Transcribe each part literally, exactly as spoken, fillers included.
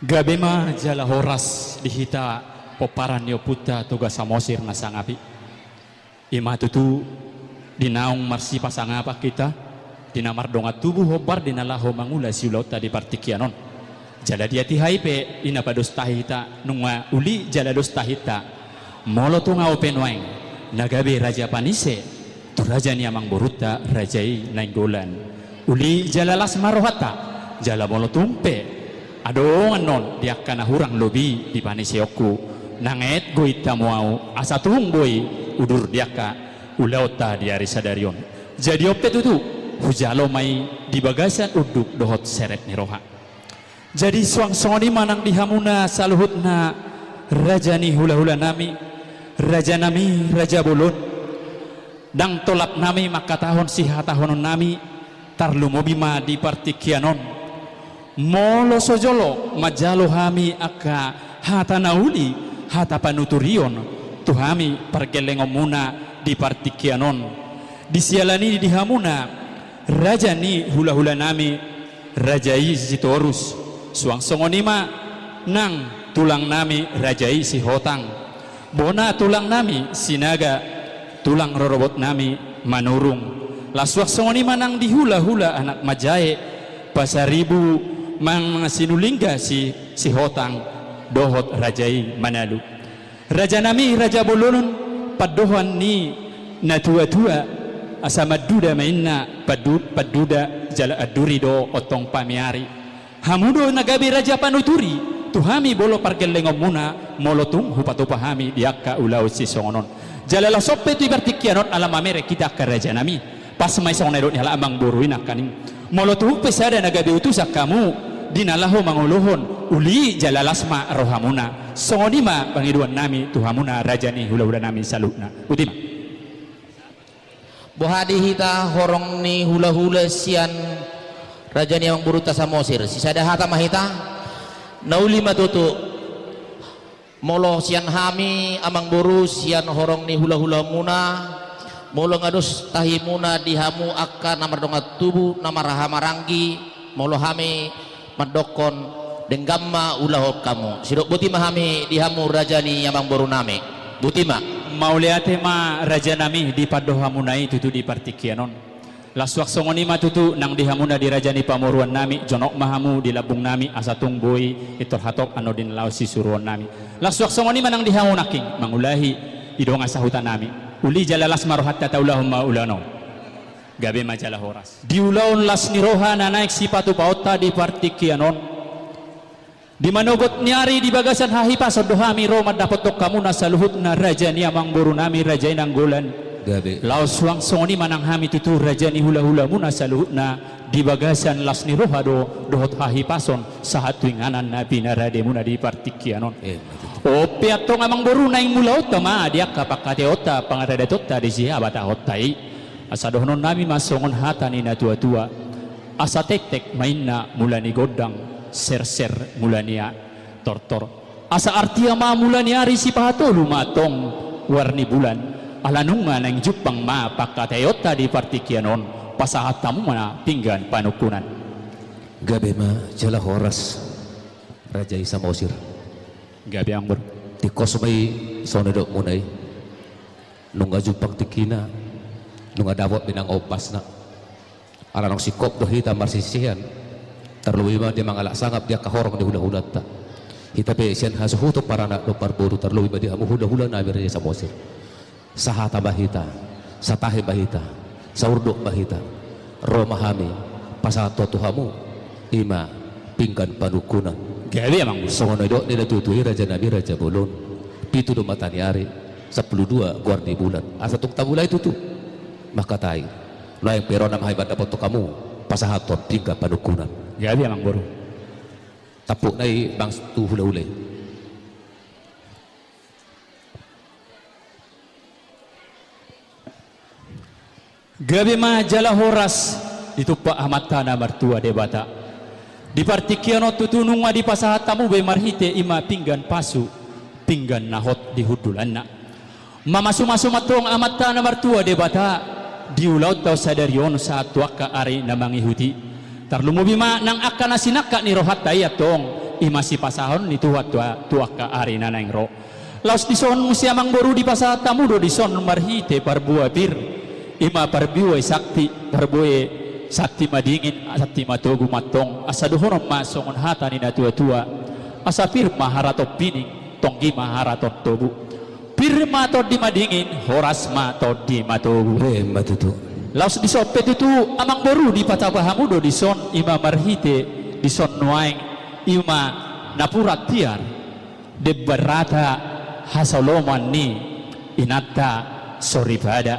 Gabe ma jala horas di hita pomparan ni ompunta Toga Samosir na sangap i. I ma tutu di naung marsipasangapan hita, di na mardongan tubu hombar di na laho mangula siulaonta di partingkian on. Jala di hatiha i pe i na pados tahi hita, nunga uli jala dos tahinta. Molo tung ahu pe nuaeng na gabe raja panise tu raja ni amangborunta raja i Nainggolan, uli jala las ma rohanta. Jala molo tung pe adong annon di angka na hurang lobi dipaniseonku, nang et goit hamu ahu asa tung boi udur di angka ulaonta di ari sadari on. Jadi on pe tutu hujalo ma i di bagasan unduk dohot serep ni roha. Jadi suang songon i ma nang di hamuna saluhutna raja ni hulahulanami, rajanami raja bolon. Ndang tolapnami mangkatahon sihatahononnami, tarlumobi ma di partingkian on. Molo so jolo manjalo hami angka hata na uli, hata panuturion tu hami pargellengonmuna di partingkian on, di siala ni di hamuna raja ni hulahulanami, raja i Sitorus, suang songon i ma nang tulangnami raja i Sihotang, bona tulangnami Sinaga, tulang rorobotnami Manurung, laos suang songon i ma nang di hulahula anak manjae Pasaribu, manang Sinulingga, Si, Sihotang, dohot raja i Manalu. Rajanami raja bolon, pandohan ni natuatua, asa manduda ma inna pandu-, panduda jala anduri do ontong pamiari. Hamu do na gabe raja panuturi tu hami molo pargellengonmuna, molo tung hupatupa hami di angka ulaon sisongon on. Jala laos on pe tu di partingkian on ala mamereng hita angka rajanami. Pas ma i songon na nidok ni halak amangboru i nangkaning, molo tung pe sada na gabe utusan hamu di na laho mangolohon, uli jala las ma rohamuna. Songon i ma pangidoannami tu hamuna raja ni hulahulanami saluhutna. Boti ma. Boha di hita horong ni hulahula sian raja ni amangborunta Samosir? Sisada hata ma hita. Na uli ma tutu, molo sian hami amangboru, sian horong ni hulahulamuna, molo nga dos tahimuna di hamu angka na mardongan tubu, na marhahamaranggi, molo hami mandokkon denggan ma ulaon hamu. Sidok boti ma hami di hamu raja ni amangborunami. Boti ma. Mauliate ma rajanami di pandohanmuna i tutu di partingkian on. Laos suang songon i ma tutu nang di hamuna di raja ni pamoruonnami, jonok ma hamu di lambungnami asa tung boi pintor hatop annon di na laho sisuruonnami. Laos suang songon i ma nang di hamu nangkin mangulahi di dongan sahutanami. Uli jala las ma rohanta, taulahon ma ulaon on. Gabe ma jala horas. Di ulaon las ni roha na naeng sipatupaonta di partingkian on, di manogot ni ari di bagasan hahipason do hami ro mandapothon hamuna saluhutna raja ni amangborunami raja i Nainggolan. Gabe. Laos suang songon i ma nang hami tutu raja ni hulahulamuna saluhutna di bagasan las ni roha do dohot hahipason sahat tu inganan na pinarademuna di partingkian on. Eh, betul. On pe antong amangboru, naeng mulaonta ma di angka pangkataionta pangaradatonta disi habatahonta i. Asa dohononnami ma songon hata ni natuatua: Asa tektek ma inna mula ni gondang, serser mula ni a-, tortor. Asa artia ma mula ni ari, sipahatolu ma antong goar ni bulan. Ala nunga naeng jumpang ma pangkataionta di partingkian on, pasahat hamu ma pinggan panungkunan. Gabe ma jala horas, raja i Samosir. Gabe, amangboru. Tingkos ma i songon na nidokmuna i. Nunga jumpang tingkina, nunga dapot be nang ombasna. Ala naung singkop do hita marsisisean, tarlumobi ma di mangalap sangap di angka horong ni hulahulanta. Hita pe sian hasuhuton paranak dohot parboru, tarlumobi ma di hamu hulahulanami raja i Samosir. Sahata ma hita, satahi ma hita, saurdot ma hita. Ro ma hami pasahathon tu hamu, i ma pinggan panungkunan. Gabe, amangboru. Songon na nidok ni natuatua i, rajanami raja bolon: Pitu do mata ni ari, sampulu dua goar ni bulan. Asa tung tamulai tutu mangkatai. Nuaeng pe ro nama hami mandapothon hamu pasahathon pinggan panungkunan. Gabe, amangboru. Tampukna i, bang, tu hulahula i. Gabe ma jala horas ditumpak Amanta na martua Debata. Di partingkian on tutu nunga dipasahat hamu be marhite i ma pinggan pasu, pinggan na hot di hundulanna. Mamasumasu ma antong Amanta na martua Debata di ulaonta sadari on sahat tu angka ari na mangihut i. Tarlumobi ma nang angka na sinangkap ni rohanta i antong, I ma sipasahaton ni Tuhan tu a-, tu angka ari na naeng ro. Laos dison muse amangboru dipasahat hamu do dison marhite parbue pir. I ma parbue sakti, parbue santi madingin, santi matogu ma antong. Asa dohonon ma songon hata ni natuatua. Asa pir ma haraton pining, tonggi ma haraton tobu. Pir ma tondi madingin, horas ma tondi matogu. Emma tutu. Laos dison pe tutu amangboru dipatupa hamu do dison i ma marhite dison nuaeng i ma napuran tiar. Demban rata hasoloman ni inanta soripada.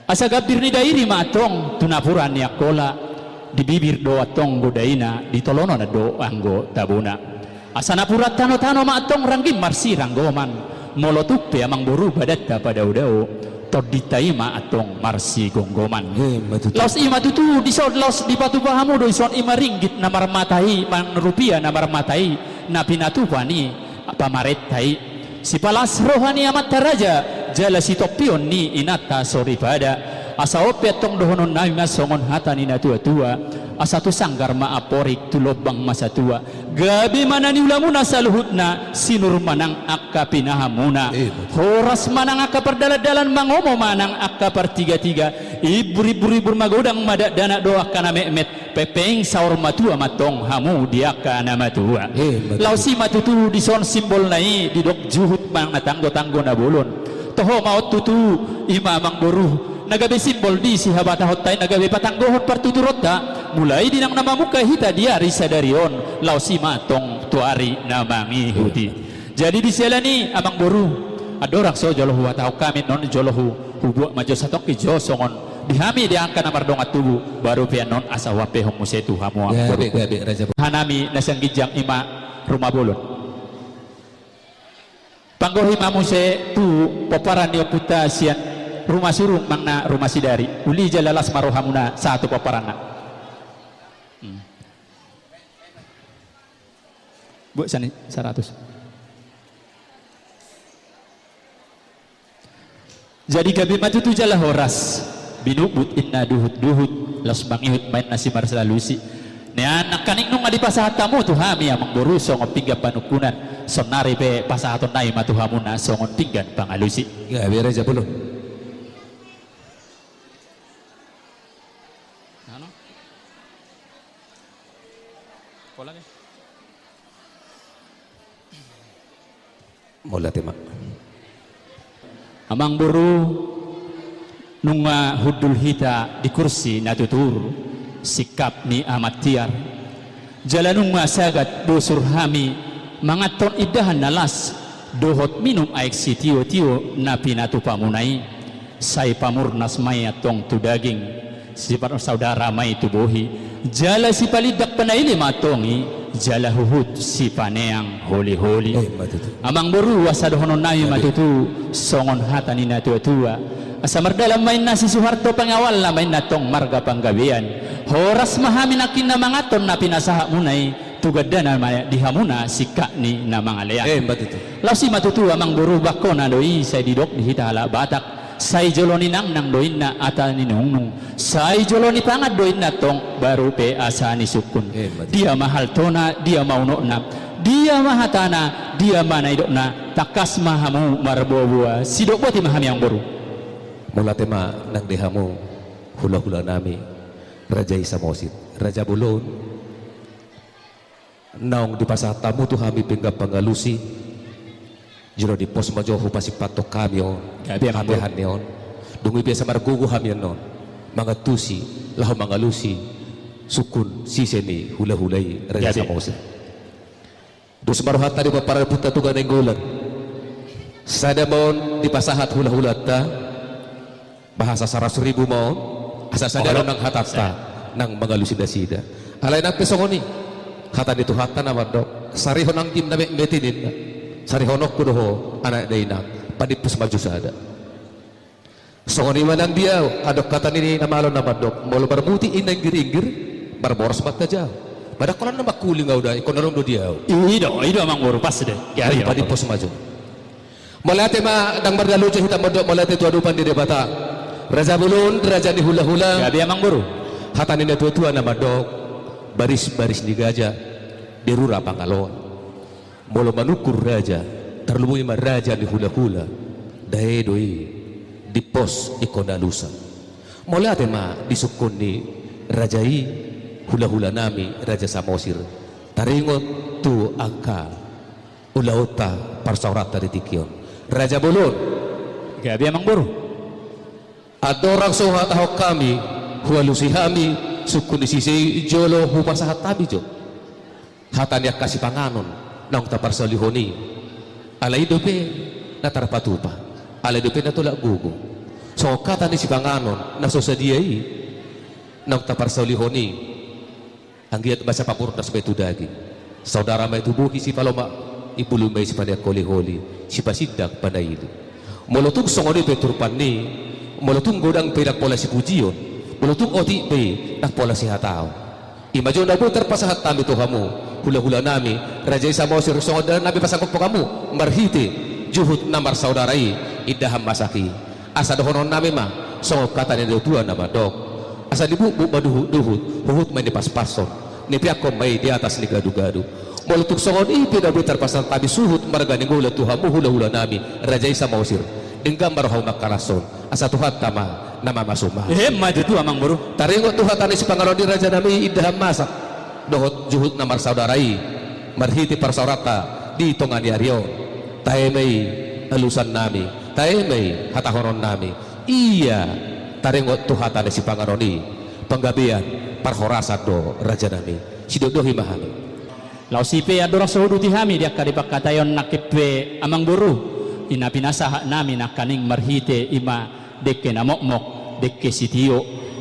Asa gambir ni dairi ma antong tu napuran ni Angkola, di bibir do antong godaina, di tolonan do anggo tabona. Asa napuran tanotano ma antong rangging marsiranggoman, molo tung pe amangboru badanta padaodao, tondinta i ma antong marsigomgoman. Emma tutu. Laos i ma tutu dison laos dipatupa hamu do dison i ma ringgit na marmata i, manang rupia na marmata i, na pinatupa ni pamarenta i. Sipalas roha ni amanta raja, jala sitompion ni inanta soripada. Asa on pe antong dohononnami ma songon hata ni natuatua. Asa tu sanggar ma amporik, tu lombang ma satua. Gabe ma na niulamuna saluhutna, sinur ma nang angka pinahanmuna. Emma tutu. Horas ma nang angka pardalandalan, mangomo ma nang angka partigatiga. Imbur, imbur, imbur magodang ma dakdanak dohot angka na metmet. Pengpeng saur matua ma antong hamu di angka na matua. Emma tutu. Laos i ma tutu dison simbolna i didok juhut manang na tanggotanggo na bolon. Toho ma on tutu i ma amangboru na gabe simbol ni sihabatahonta i na gabe patanggohon partuturonta. Mulai di naung na mamungka hita di ari sadari on laos i ma antong tu ari na mangihut i. Jadi di siala ni i amangboru, andorang so jolo huhatahon hami annon, jolo hu-, hubuat ma jo satongkin jo songon di hami di angka na mardongan tubu, baru pe annon asa huampehon muse tu hamu amangboru. Gabe, gabe, raja. Hanami na sian ginjang i ma ruma bolon. Panggohi ma muse tu pomparan ni ompunta sian ruma surung manang na ruma sidari. Uli jala las ma rohamuna sahat tu pomparanna. Hmm. Buat sani saratus. Jadi gabe ma tutu jala horas, binutbut inna duhutduhut, laos mangihut ma inna simarsalusi. Nian nangkaning nunga dipasahat hamu tu hami amangboru songon pinggan panungkunan, saonnari pe pasahatonnami ma tu hamuna songon pinggan pangalusi. Gabe raja bolon. Anu? Pola deh. Mauliate ma. Amangboru, nunga hundul hita di kursi na tutur, singkap ni amak tiar. Jala nunga sagat bosur hami manganhon indahan na las, dohot minum aek sitiotio na pinatupamuna i. Sai pamurnas ma i antong tu daging, siparsaudara ma i tu bohi, jala sipalindak panaili ma antong i, jala huhut sipaneang holiholi. Eh, ma tutu. Amangboru, asa dohononnami ma tutu songon hata ni natuatua. Asa mardalan ma inna si Suharto, pangawalna ma inna antong marga Panggabean. Horas ma hami nangkin na manganhon na pinasahatmuna i, tu gandana ma di hamuna singkap ni na mangalean. Eh, ma tutu. Laos i ma tutu amangboru, bangkona do i sai didok di hita halak Batak. Sai jolo ninangnang do inna ata ninungnung. Sai jolo nipangan do inna antong baru pe asa nisungkun. Eh, ma tutu. Dia ma haltona, dia ma unokna, dia ma hatana, dia ma na nidokna, tangkas ma hamu marboaboa. Sidok boti ma hami amangboru. Mauliate ma nang di hamu hulahulanami, Raja i Samosir, raja bolon. Naung dipasahat hamu tu hami pinggan pangalusi, jolo dipos ma jo hupasipathon hami on. Gabe, amangboru. Hatahean ni on. Dung i pe asa margogo hami annon mangantusi laho mangalusi sungkun sise ni hulahula i, Raja Samosir. Gabe. Dos ma rohanta di pomparan ni Ompunta Toga Nainggolan. Sada ma on dipasahat hulahulanta. Bahasa saratus ribu ma on, asa sada do nang hatanta, nang mangalusi nasida. Alai nang pe songon i, hata ni Tuhanta na mandok, sarihon anggi na metmet i ninna, sarihononku do ho anak dainang, panimpus ma jo sada. Songon i ma nang di ahu, adong hata ni na malo na mandok, molo marmutik inna inggiringgir, marboras ma hata jahu. Madakkolan na mangkuling ahu da, ingkon adong do di ahu. I do, i do amangboru, pas do. Jadi panimpus ma jo. Mauliate ma, ndang mardalan jua hita mandok mauliate tu adopan ni Debata. Raja bolon, raja ni hulahula. Gabe amangboru. Hata ni natuatua na mandok, baris, baris ni gaja. Di rura Pangaloan. Molo manungkun raja, tarlumobi ma raja ni hulahula, dae do i di pos ingkon alusan. Mauliate ma di sungkun ni raja i, hulahulanami Raja Samosir. Taringot tu angka ulaonta parsaoranta di tingki on. Raja bolon. Gabe, amangboru. Andorang so huhatahon hami, hualusi hami sungkun ni sise i jolo hupasahat hami jo hata ni angka sipanganon naung taparsaulihon i. Alai dope na tarpatupa, alai dope na tolap gogo. Songon hata ni sipanganon na so sadia i naung taparsaulihon i. Anggiat ma sai pabordas ma i tu daging, saudara ma i tu bohi, sipalomak imbulu ma i, sipaneang holiholi, sipasindang panaili. Molo tung songon i pe turpang ni, molo tung godang pe ndang pola sipujion, molo tung otik pe ndang pola sihataon. I ma jo na boi tarpasahat hami tu hamu, hulahulanami Raja i Samosir, songon dalan nami pasangkop hamu marhite juhut na marsaudara i, indahan masak i. Asa dohononnami ma songon hata ni natuatua na mandok: Asa dibukbuk ma duhutduhut, huhut ma i nipaspashon, nipeakhon ma i di atas ni gadugadu. Molo tung songon i pe na boi tarpasahat hami suhut marga Nainggolan tu hamu, hulahulanami Raja i Samosir, denggan ma rohamu mangkalashon, asa Tuhanta ma na mamasumasu. Emma tutu, amangboru. Taringot tu hata ni sipanganon i, rajanami, indahan masak dohot juhut na marsaudara i, marhite parsaoranta di tonga ni ari on, tahe ma i alusannami, tahe ma i hatahononnami. Ia taringot tu hata ni sipanganon i, panggabean parhorasan do, rajanami. Sidohonon ma hami. Laos i pe andorang so huuduti hami di angka di pangkataion nangkin pe, amangboru, i na pinasahatnami nangkaning marhite i ma dengke na mokmok, dengke sitio.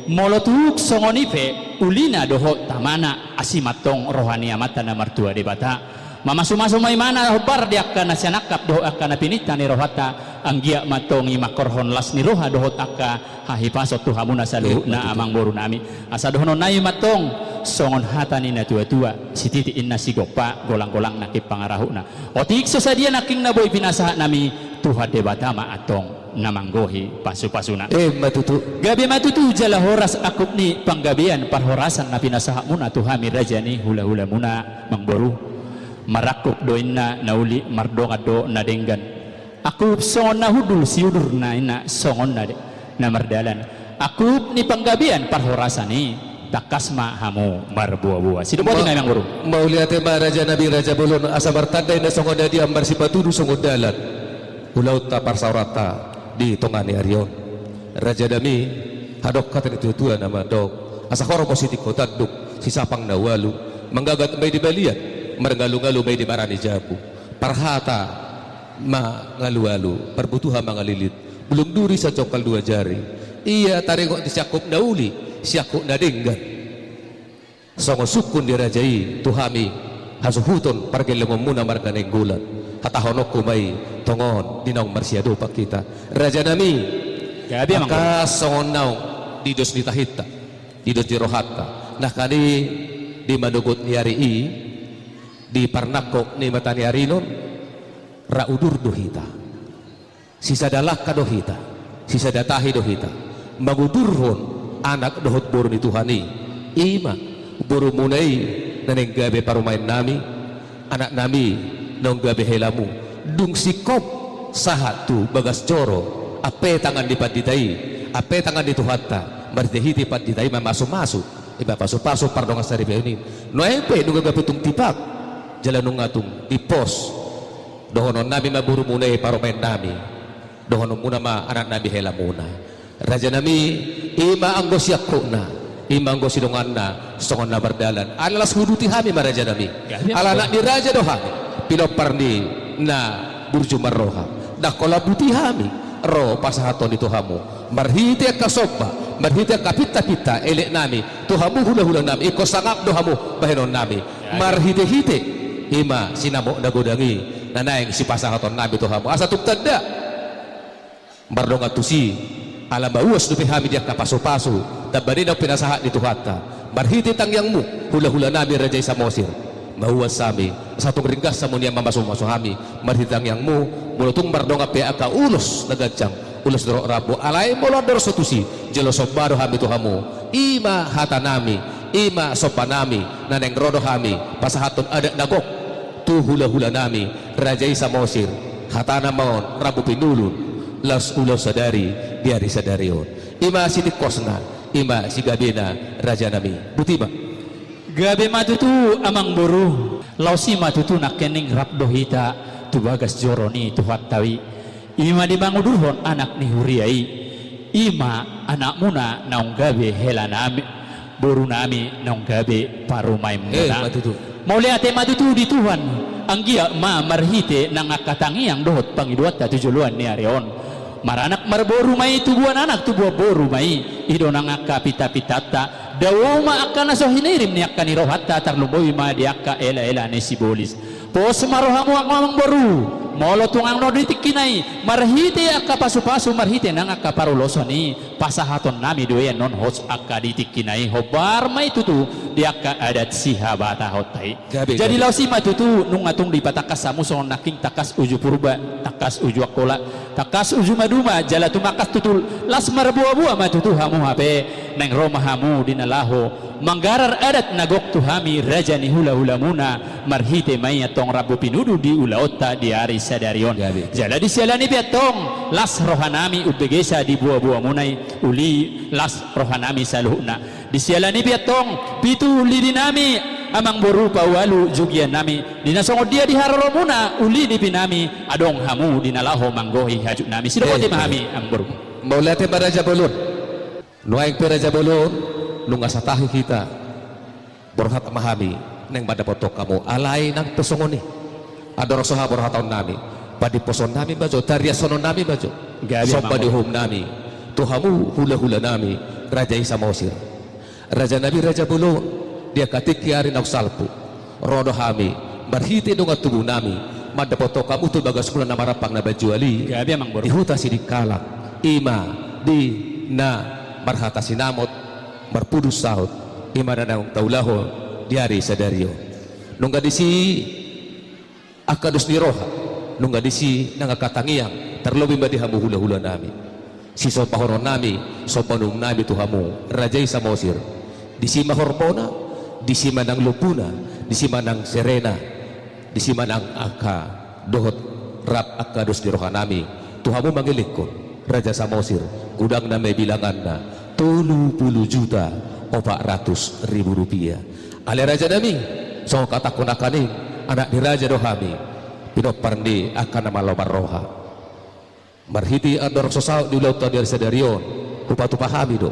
Molo tung songon i pe ulina dohot tamana, asi ma antong roha ni Amanta na martua Debata. Mamasumasu ma ibana hombar di angka na sinangkap dohot angka na pininta ni rohanta, anggiat ma antong i mangkorhon las ni roha dohot angka hahipason tu hamuna saluhutna, amangborunami. Asa dohononnami ma antong songon hata ni natuatua: Sititi inna sigompa, golanggolang nangkin pangarahutna. Otik so sadia nangkin na boi pinasahatnami, Tuhan Debata ma antong na manggohi pasupasuna. Emma tutu. Gabe ma tutu jala horas angkup ni panggabean parhorasan na pinasahatmuna tu hami, raja ni hulahulamuna, amangboru. Marangkup do inna na uli, mardongan do na denggan. Angkup songon na hundul siudurna, inna songon na de-, na mardalan. Angkup ni panggabean parhorasan i, tangkas ma hamu marboaboa. Sidohonon ma, amangboru. Mauliate ma, rajanami, raja bolon, asa martanda inna songon na dia, marsipatudu songon dalan ulaonta parsaoranta di tonga ni ari on. Rajanami, adong hata ni natuatua na mandok: Asa horbo sitingko tanduk, sisapang na ualu, manggagat ma i di balian, marngalungalu ma i di bara ni jabu. Parhata mangalualu, parbutuha mangalilit, bulung duri sacongkal dua jari. Ia taringot di siangkup na uli, siangkup na denggan, songon sungkun ni raja i tu hami hasuhuton pargellengonmuna marga Nainggolan, hatahononku ma i tongon di naung marsiadopan hita, rajanami. Gabe, amangboru. Angka songon naung didos ni tahinta, didos ni rohanta, nangkaning di manogot ni ari i, di parnangkok ni mataniari on, ra udur do hita. Sisada langka do hita, sisada tahi do hita, mangudurhon anak dohot boru ni Tuhan i. I ma borumuna i na naeng gabe parumaennami, anaknami naung gabe helamu. Dung singkop sahat tu bagas joro, ampe tangan ni pandita i, ampe tangan ni Tuhanta, marhitehite pandita i mamasumasu, i ma pasupasu pardongansaripeon i. Nuaeng pe nunga gabe tung tipak jala nunga tung di pos. Dohononnami ma borumuna i parumaennami, dohononmuna ma anaknami helamuna. Rajanami, i ma anggo siangkupna, i ma anggo sidonganna, songon na mardalan. Ala las huuduti hami ma, rajanami. Gabe, amangboru. Ala anak ni raja do hami, pinompar ni na burju marroha. Ndang holan buti hami ro pasahathon i tu hamu. Marhite angka somba, marhite angka pintapinta eleknami tu hamu hulahulanami, ingkon sangap do hamu bahenonnami. Marhitehite i ma sinamot na godang i na naeng sipasahatonnami tu hamu, asa tung tanda. Mardongan tusi, ala mauas dope hami di angka pasupasu tamba ni naung pinasahat ni Tuhanta, marhite tangiangmu, hulahulanami raja i Samosir, mauas hami, asa tung ringgas hamu nian mamasumasu hami. Marhite tangiangmu, molo tung mardongan pe angka ulos na ganjang, ulos na torop rambu, alai molo andorang so tusi, jolo somba do hami tu hamu. I ma hatanami, I ma somba nami, na naeng ro do hami pasahathon adat na gok tu hula-hula nami, raja i Samosir. Hatana ma on, rambu pinudun, laos ulaon sadari di ari sadari on. I ma sitingkosna, i ma sigabena, raja nami. Boti ma. Gabe ma tutu, amang boru. Laos i ma tutu nangkining rap do hita tu bagas joro ni Tuhanta i. I ma dimangudurhon anak ni huria i. I ma anakmuna naung gabe hela nami, boru nami naung gabe parumaenmuna. Eh, ma tutu. Mauliate ma tutu di Tuhan, anggiat ma marhite nang angka tangiang dohot pangidoanta tu joloan ni ari on. Maranak marboru ma i, tubuan anak tubuan boru ma i, i do nang angka pita-pitanta. Dao ma angka na so hinirim ni angka ni rohanta, tarlumobi ma di angka ela-ela ni sibolis. Pos ma rohamu, amang boru, molo tung adong di tingkina i, marhite angka pasu-pasu, marhite nang angka paruloson i, pasahaton nami do i annon horas angka di tingkina i, hombar ma i tutu di angka adat sihabatahonta i. Gabe, gabe. Jadi laos i ma tutu, nunga tung dipatangkas hamu songon nangkin tangkas uju Purba, tangkas uju Angkola, tangkas uju Maduma, jala tumangkas tutu, laos marboa-boa ma tutu hamu hape, naeng ro ma hamu di na laho manggarar adat na gok tu hami, raja ni hula-hulamuna, marhite ma i antong rambu pinudun di ulaonta di ari sadari on. Gabe. Jala disiala ni i pe antong, las roha nami umbegesa di boa-boamuna i, uli las roha nami saluhutna. Disiala ni i pe antong, pitu lidi nami, amang boru, paualu jugian nami, di na songon dia di haroromuna, uli nipi nami, adong hamu di na laho manggohi hajut nami. Sidok, eh, boti ma, eh, hami, amang boru. Mauliate ma, raja bolon. Nuaeng pe, raja bolon, nunga satahi hita, borhat ma hami naeng mandapothon hamu. Alai nang pe songon i, andorang so haborhaton nami, padimposon nami ma jo, tariashonon nami ma jo. Gabe, somba ni uhum nami tu hamu hula-hula nami, raja i Samosir. Raja nami, raja bolon, di angka tingki ari naung salpu, ro do hami marhite dongan tubu nami mandapothon hamu tu bagasmuna na marampang na banjual i. Gabe, amang boru. Di huta Sidikalang, i ma di na marhata sinamot, marpudun saut, i ma na naung taulahon di ari sadari on. Nunga disi angka dos ni roha, nunga disi nang angka tangiang, tarlobi ma di hamu hula-hula nami. Sisombahonon nami, somba ni uhum nami tu hamu, raja i Samosir. Disi ma horbo na, disi ma nang lombu na, disi ma nang sere na, disi ma nang angka dohot rap angka dos ni roha nami tu hamu mangelek on, raja Samosir, godangna ma i bilanganna tolu pulu juta opat ratus ribu rupia. Alai, raja nami, songon hatangku nangkaning, anak ni raja do hami, pinompar ni angka na malo marroha. Marhite andorang so saut di ulaonta di ari sadari on, hupatupa hami do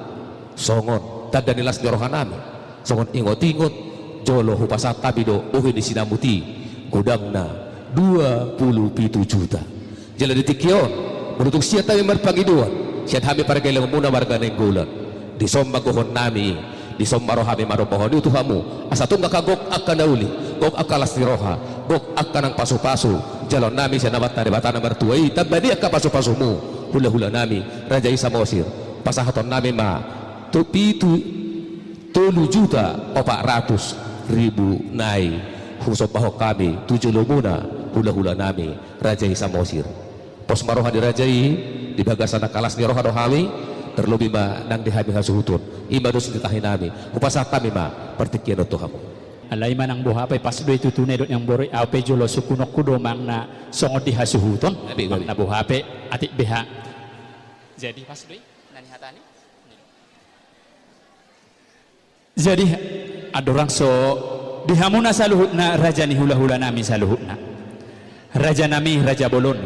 songon tanda ni las ni roha nami, songon ingot-ingot, jolo hupasahat hami do bohi ni sinamot i, godangna dua pulu pitu juta. Jala di tingki on, molo tung sian hami marpangidoan, sian hami pargellengonmuna marga Nainggolan, dison ma gokhon nami, dison ma ro hami mandombahon i tu hamu, asa tung angka gok angka na uli, gok angka las ni roha, gok angka nang pasu-pasu jaloon nami sian Amanta Debata na martua i, tamba ni angka pasu-pasumu, hula-hula nami, raja i Samosir, pasahaton nami ma tu pitu, tolu juta opat ratus ribu nai husombahon hami tu jolomuna, hula-hula nami, raja i Samosir. Pos ma roha ni raja i di bagasan angka las ni roha do hami, tarlobi ma nang di hami hasuhuton. I ma dos ni tahi nami, hupasahat hami ma partingkian on tu hamu. Alai manang boha pe, pas do i tutu na didok ni amang boru i, au pe jolo sungkunonku do manang na songon di hasuhuton, gabe, gabe, manang na boha pe, atik beha. Jadi pas do i na nihatani. Jadi, andorang so di hamuna saluhutna, raja ni hula-hula nami saluhutna, raja nami, raja bolon,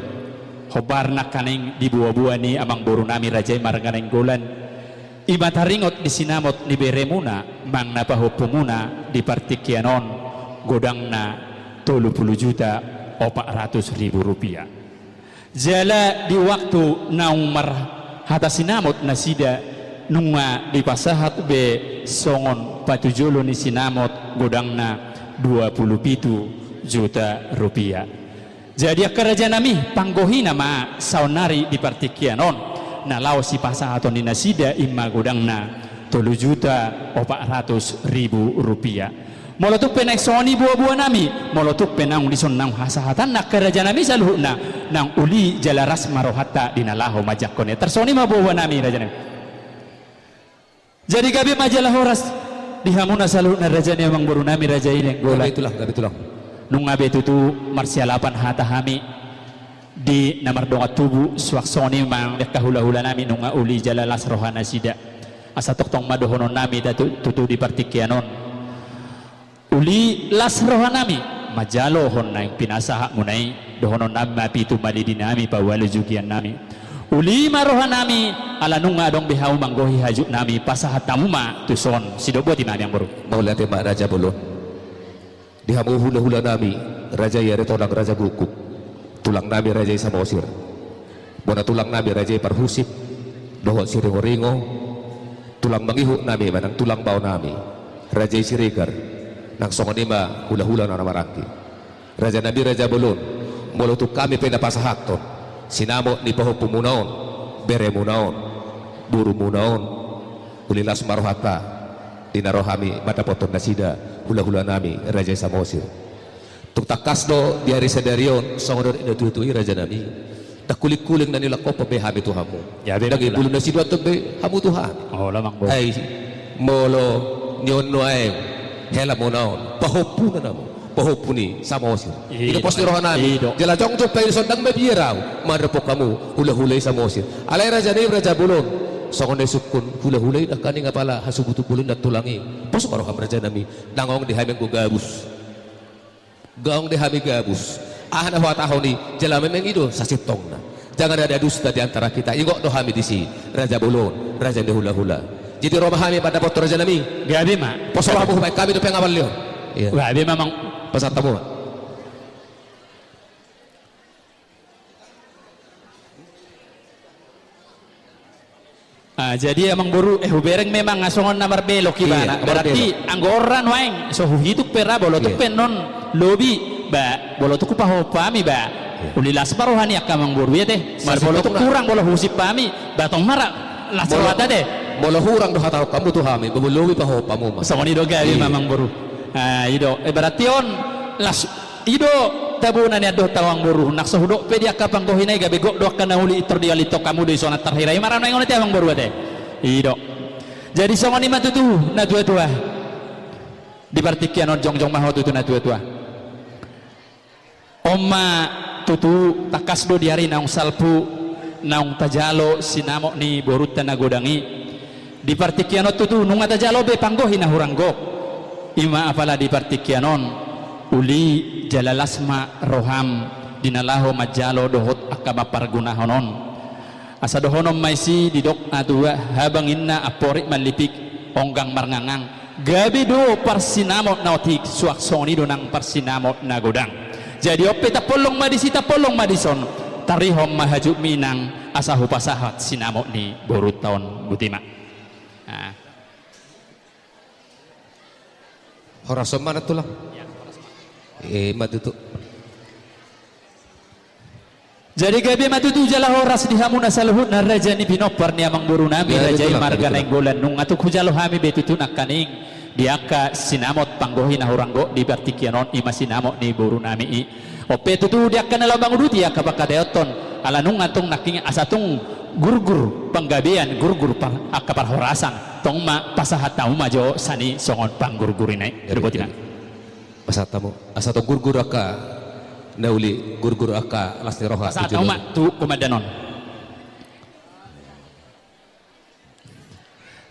hombar nangkaning di boa-boa ni amang boru nami raja i marga Nainggolan, i ma taringot di sinamot ni beremuna manang na pahompumuna di partingkian on, godangna tolu pulu juta opat ratus ribu rupia. Jala di waktu naung marhata sinamot nasida, nunga dipasahat be songon patujolo ni sinamot godangna dua pulu pitu juta rupia. Jadi angka raja nami, panggohina ma saonnari di partingkian on, na laho sipasahaton ni nasida i ma godangna tolu juta opat ratus ribu rupia. Molo tung pe naeng songon i boa-boa nami, molo tung pe naung dison naung hasahatanna angka raja nami saluhutna, naung uli jala ras ma rohanta di na laho manjangkon i. Tarsongon i ma boa-boa nami, raja nami. Jadi gabe ma jala horas. Di hamuna saluhutna raja ni amangboru nami, raja i Nainggolan. Gabe tulang, gabe tulang. Nunga be tutu marsialapan hata hami di na mardongan tubu, suang songon i ma di angka hulahula nami, nunga uli jala las roha nasida. Asa tongtong ma dohonon nami tatu-, tutu di partingkian on. Uli las roha nami manjalo hon naeng pinasahat muna i, dohonon nami ma pitu malidi nami, paualu jugian nami. Uli ma roha nami, ala nunga adong be hamu manggohi hajut nami, pasahat hamu ma tuson. Sidok boti ma, amangboru. Mauliate ma, raja bolon. Di hamu hulahula nami, raja i Aritonang, raja Guguk, tulang nami raja i Samosir, bona tulang nami raja i Parhusip dohot Siringoringo, tulang mangihut nami manang tulang bao nami, raja i Siregar, nang songon i ma hulahula na maranggi. Raja nami, raja bolon, molo tung hami pe na pasahathon sinamot ni pahompumuna on, beremuna on, borumuna on, uli las ma rohanta di na ro hami mandapothon nasida, hulahula nami raja i Samosir. Tung tangkas do di ari sadari on, songon na nidok ni natuatua i, raja nami. Ndang hulinghuling na nilangkophon be hami tu hamu. Ndang i bulung na sidoanton be hamu tu hami. Ai molo nion nuaeng helamuna on, pahompuna nama, pahompu ni Samosir. I do pos ni roha nami. Jala jongjong pe dison ndang mabiar ahu mandapothon hamu hulahula i Samosir. Alai raja nami, raja bolon, songon na isungkun hulahula i nangkaning, apala hasuhuton bolon na tulang i. Pos ma roham, raja nami. Ndang adong di hami anggo gabus. Ndang adong di hami gabus. Aha na huhatahon i, jala memang i do sasintongna. Jangan ada dusta di antara kita. Ingot do hami disi, raja bolon, raja ni hulahula. Jadi ro ma hami mandapothon, raja nami. Gabe ma. Pos roham, hubaen hami dope pengawal i on. Gabe ma, amang. Pasahat hamu ma. Ah, jadi amangboru, eh, hubereng memang songon na marbelok ibana. Berarti anggo on ra nuaeng so huhitung pe ra, molo tung pe annon lobi ba, molo tung hupahompu hami ba, uli las ma roha ni angka amangboru i ate. Molo tung kurang, molo husip hami ba, tong ma ra las rohanta ate. Molo hurang do hatahon hamu tu hami ba, molo lobi pahompu hamu ma. Songon i do, gabe ma, amangboru. Ah, i do. Eh, berarti on las I do tabona ni andor, amangboru, nang so hudok pe di angka panggohi na i, gabe gok do angka na uli, pintor dialithon hamu do i, songon na tarhira i ma ra nuaeng on ate, amangboru, ate. I do. Jadi songon i ma tutu, natuatua. Di partingkian on jongjong ma ho tutu, natuatua. On ma tutu, tangkas do di ari naung salpu, naung tajalo sinamot ni borunta na godang i. Di partingkian on tutu nunga tajalo be panggohi na hurang gok. I ma apala di partingkian on, uli jala las ma roham di na laho manjalo dohot angka mampargunahon on. Asa dohonon ma disi, didok na tua, habang ninna, amporik mallipik, onggang marngangngang. Gabe do parsinamot na otik, suang songon i do nang parsinamot na godang. Jadi on pe tampol ma disi, tampol ma dison, tarihon ma hajutmi, inang, asa hupasahat sinamot ni borunta on. Boti ma. Ah. Horas ma, nantulang. Eh, ma tutu. Jadi gabe ma tutu jala horas di hamuna saluhutna raja ni pinompar ni amangboru nami, raja i marga Nainggolan. Nunga tung hujalo hami be tutu nangkaning di angka sinamot panggohi na hurang gok di partingkian on, i ma sinamot ni boru nami i. On pe tutu di angka na laho manguduti angka pangkataionton, ala nunga tung nangkin asa tung gurgur panggabean, gurgur par-, angka parhorasan, tong ma pasahat hamu ma jo sani songon panggurgurina i. Jadi, boti ma. Pasahat hamu. Asa tong gurgur angka na uli, gurgur angka las ni roha. Pasahat hamu ma tu komandan on.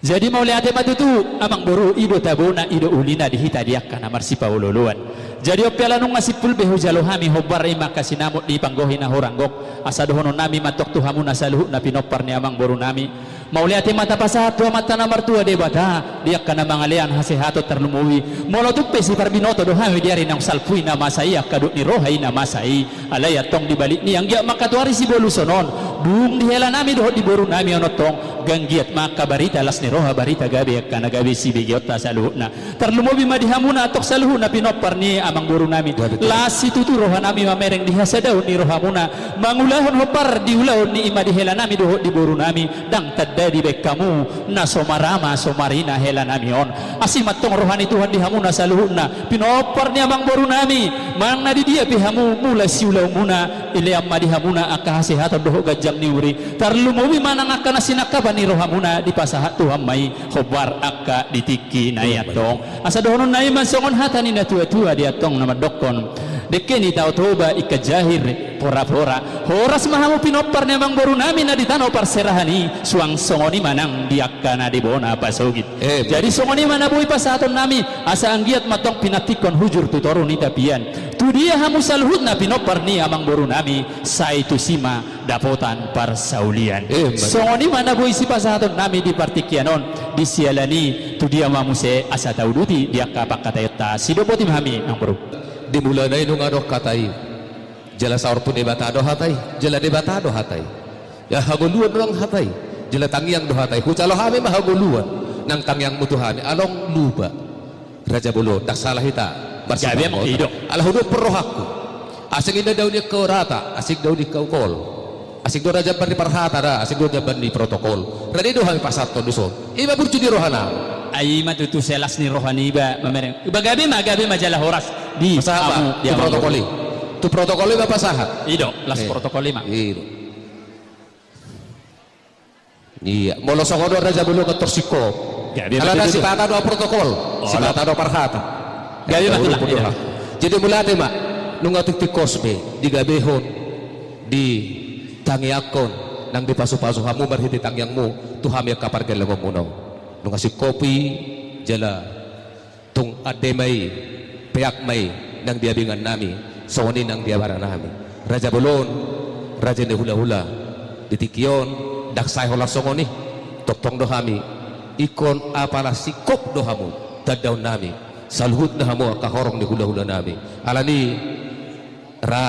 Jadi mauliate ma tutu, amangboru, i do tabona, i do ulina di hita di angka na marsipaolooloan. Jadi on pe ala nunga simpul be hujalo hami hombar i ma angka sinamot ni panggohi na hurang gok, asa dohonon nami ma tong tu hamuna saluhutna pinompar ni amangboru nami. Mauliate ma tapasahat tu Amanta na martua Debata, di angka na mangalean hasehaton, tarlumobi molo tung pe siparbinoto do hami di ari naung salpu i na masa i, angka dok ni roha i na masa i. Alai antong di balik ni anggiat ma angka tu ari siboluson on, dung dihela nami dohot di boru nami on, antong ganggiat ma angka barita las ni roha, barita gabe, angka na gabe sibegeonta saluhutna. Tarlumobi ma di hamuna antong saluhutna pinompar ni amangboru nami. Las situtu roha nami mamereng di hasadaon ni rohamuna, mangulahon hombar di ulaon ni i ma di hela nami dohot di boru nami, ndang tanda dibaen hamu na so marama so marina hela nami on. Asi ma antong roha ni Tuhan di hamuna saluhutna pinompar ni amangboru nami, manang na di dia pe hamu mula siulaonmuna, ilean ma di hamuna angka hasehaton dohot ganjang ni umur i. Tarlumobi ma nang angka na sinangkapan ni rohamuna dipasahat Tuhan ma i hombar angka di tingki na i antong. Asa dohonon nami ma songon hata ni na tua-tua di antong na mandokkon: Dengke ni Tao Toba ingkon jahir pora-pora. Horas ma hamu pinompar ni amangboru nami na di tano parserahan i, suang songon i ma nang di angka na di bona pasogit. Jadi songon i ma na boi pasahaton nami, asa anggiat ma tong pinantikhon hujur tu toru ni tapian. Tu dia hamu saluhutna pinompar ni amangboru nami, sai tusi ma dapotan parsaulian. Songon i ma na boi sipasahaton nami di partingkian on, di siala ni i tu dia ma muse asa tauduti di angka pangkataionta. Sidok boti ma hami, amangboru. Di mulana i nunga adong hata i. Jala saor tu Debata do hata i, jala Debata do hata i. Ia hangoluan do nang hata i, jala tangiang do hata i. Hujalo hami ma hangoluan nang tangiangmu tu hami, along lupa. Raja bolon, ndang sala hita marsipanggota. Ala hudophon rohangku. Asing inda dao ni angka horata, asing dao ni angka ungkol. Asing do na jambar ni parhata da, asing do na jambar ni protokol. Rade do hami pasahathon dison. I ma burju ni rohanami. Ai i ma tutu las ni roha niba mamereng. Iba gabe ma, gabe ma jala horas. Di pasahat ma tu protokol i. Tu protokol i ma pasahat. I do, las protokol i ma. I do. Ia, molo songon on raja bolon, nga tor singkop. Alana sipata do protokol, sipata do parhata. Gabe ma tulang. Jadi mauliate ma, nunga tingtingkos be digabehon, ditangiangkon, nang dipasupasu hamu marhite tangiangmu tu hami angka pargellengonmuna on. Nunga singkop i, jala tung ande ma i, peak ma i nang di abingan nami, songon i nang di abara nami. Raja bolon, raja ni hulahula, di tingki on ndang sae holan songon i. Tongtong do hami ingkon apala singkop do hamu tandaon nami, saluhutna hamu angka horong ni hulahula nami. Alani ra,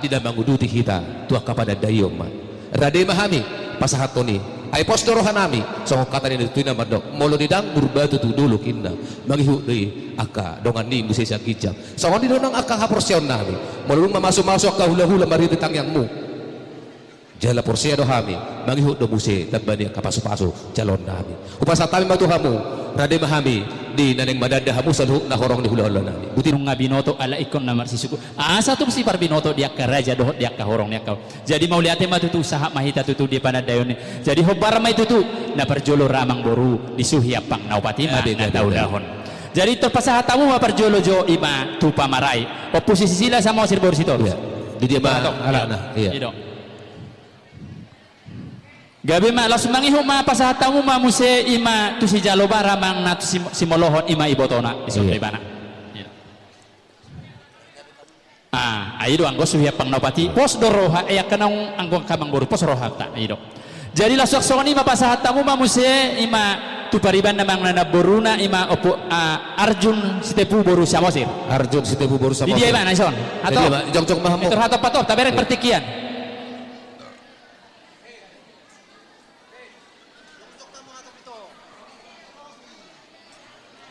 tidak manguduti hita tu angka panandaion ma. Rade ma hami pasahathon i. Ai pos do rohanami, songon hata ni natuatua na mandok: Molo didang murbatu tu dolok, ninna, mangihut do i angka dongan ni muse sian ginjang. Songon i do nang angka haporseaonnami. Molo dung mamasumasu angka hulahula marhite tangiangmu, jala porsea do hami, mangihut do muse tamba ni angka pasupasu jaloonnami. Hupasahat hami ma tu hamu, rade ma hami di na naeng mananda hamu saluhutna horong ni hulahulanami. Boti nunga binoto ala ingkon na marsisuku. Asa tung siparbinoto di angka raja dohot di angka horong ni angka. Jadi mauliate ma tutu, sahat ma hita tutu di panandaion i. Jadi hombar ma i tutu, na parjolo ra amangboru, disuhi ampang na opat i ma na taulahon. Jadi tor pasahat hamu ma parjolo jo i ma tu pamarai. Ompu si Sisila Samosir boru Sitorus. Di dia ma alana. I do. Gabe ma, laos mangihut ma, pasahat hamu ma muse i ma tu sijalo bara, manang na tu si, simolohon i ma ibotona, dison do ibana. Ah, ai do anggo suhi ampang na opat i, pos do roha, eh, angka naung anggo angka amangboru, pos rohanta, i do. Jadi laos suang songon i ma pasahat hamu ma muse i ma tu paribanna manang na namboruna i ma Ompu, ah, Arjun Sitepu boru Samosir. Arjun Sitepu boru Samosir. Di dia ibana dison? Hato? Jongjong ma hamu. Tor hato pator, tabereng partingkian.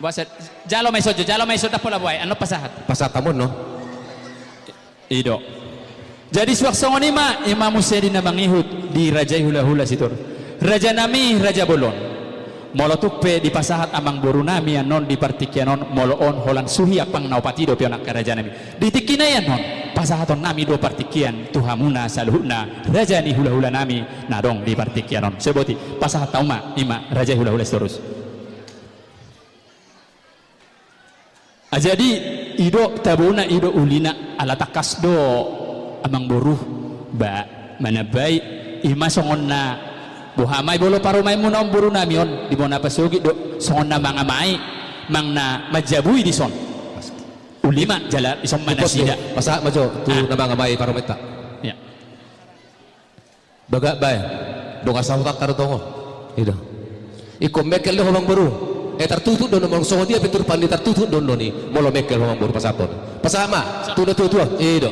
Buset, jalo ma dison jo, jalo ma dison, ndang pola buai, annon pasahat. Pasahat hamu annon. I do. Jadi suang songon i ma, i ma muse di na mangihut di raja i hulahula Sitorus. Rajanami raja bolon. Molo tung pe dipasahat amangborunami annon di partingkian on, molo on holan suhi ampang na opat i dope on angka rajanami. Di tingkina i annon, pasahatonnami do partingkian tu hamuna saluhutna raja ni hulahulanami na adong di partingkian on. Sai boti, pasahat hamu ma, i ma raja i hulahula Sitorus. Ah, jadi, i do tabona, i do ulina, ala tangkas do amangboru, ba, manambai, i ma songon na boha ma i molo parumaenmuna on borunami on, di bona pasogit do, songon na mangamai, manang na manjabui dison. Uli ma jala dison ma nasida. Pasahat ma jo tu na mangamai parumaenta. Ia. Bagak bae, dongan sahutanta do tong on. I do. Ingkon mengkel do ho amangboru. Eh, tartutup do on, molo songon dia pe turpukna i, tartutup do on i. Molo mengkel ho amangboru, pasahathon. Pasahat ma tu natuatua. I do.